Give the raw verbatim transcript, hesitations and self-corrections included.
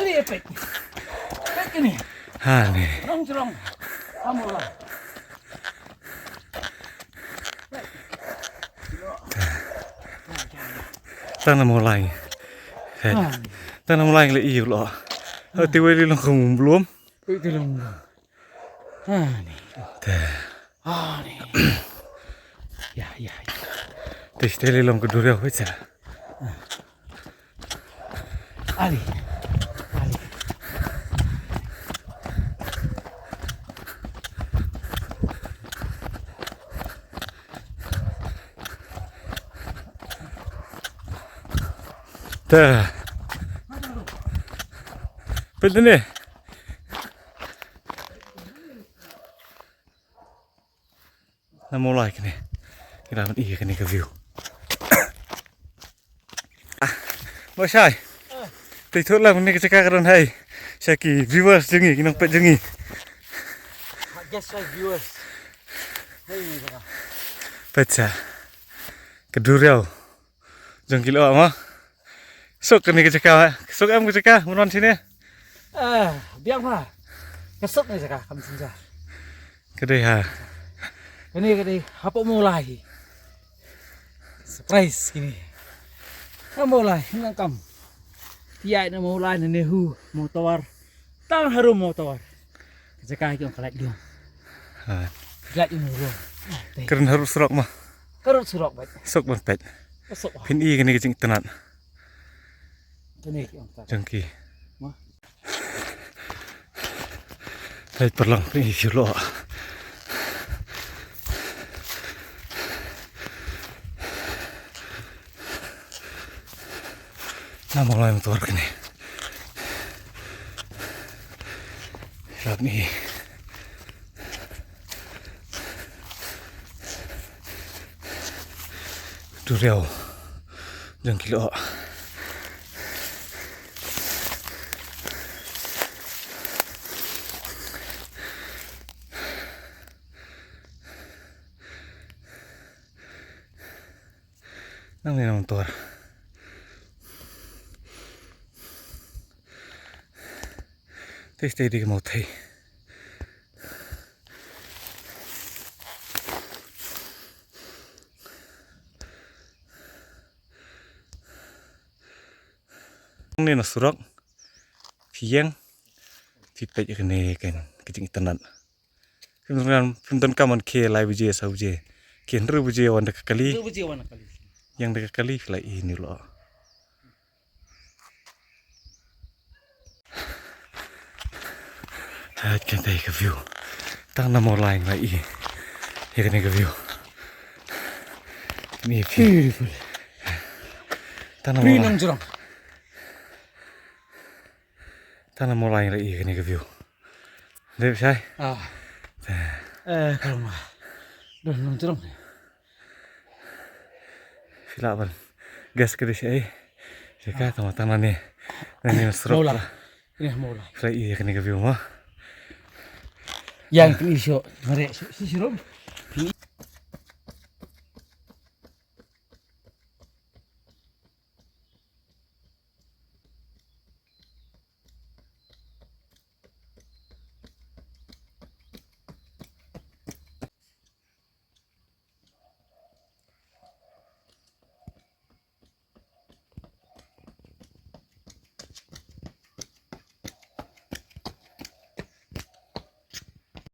Peit. Peit kane. Ha ne. Nongjrong. Namolai. Tang namolai. Peit. Ha ne. Tang namolai la ïoh lo. Ha. Te wei li long kum blum. Peit te long. Ha ne. Te. Ha ne. Ya, ya, ya. Te steli long ka duriaw peit sa. Ali. Ali. Te. Peit ne. Namolai kane. Ngi la wan ïa kane ka view. Ah, Mawshai. Te thot la kane ka jaka ka don hai. Sha ki viewers jong ngi, ki nongpeit jong ngi. Guess my viewers. Hey, ni ka. Peit sa. Ka duriaw. Jong ki lyoh ma. Suk kane ka jaka, suk em ka jaka, mun wan shane. Ah, biang ha. Ka suk ne jaka, kam sinjar. Ka dei ha. Kane ka dei hapoh Mawlai. Surprise kine. Ka Mawlai, nang kam. Pia na Mawlai na Nehu, Mawtawar. Tang harum Mawtawar. Ka jaka ki ong ka Laitluang. Ha. Ka Laitluang. Ah, te. Kren harud surok ma. Ka rud surok bad. Suk ban peit. Ka suk. Phin i kane ka jingtynat. Kane ki ong ta. Jong ki. Ma. Peit paralok phin i view lo. Namolai motor kane. Rap ni. Duriaw jong ki lyoh. Nangne na motor. Te stei dei ka Mawthei. Nangne na surok. Phi ïeng. Phi peit kane kan ka jingtynat. Phim donkam, phim donkam ban khie lai baje saw baje. Khie hynriew baje wan da ka kali. Hynriew baje wan da ka kali. Ïeng da ka kali phi la i ne lo. Hait, kane ka view. Tang na Mawlai nga i. Ïa kane ka view. Ni phi. Beautiful. Tang na Mawlai. Nongjrong. Tang na Mawlai nga i kane ka view. Dep shai. Ah. Eh, kalau mah. Dah nongjrong. Phi lah ban guess ka dei shaei. Jaka tang ma tang nangne. Nangne surok. Mawlai. Ni Mawlai. Phi la i kane ka view ma. Ïa phi i shuh. Mari shuh, shuh, shuh.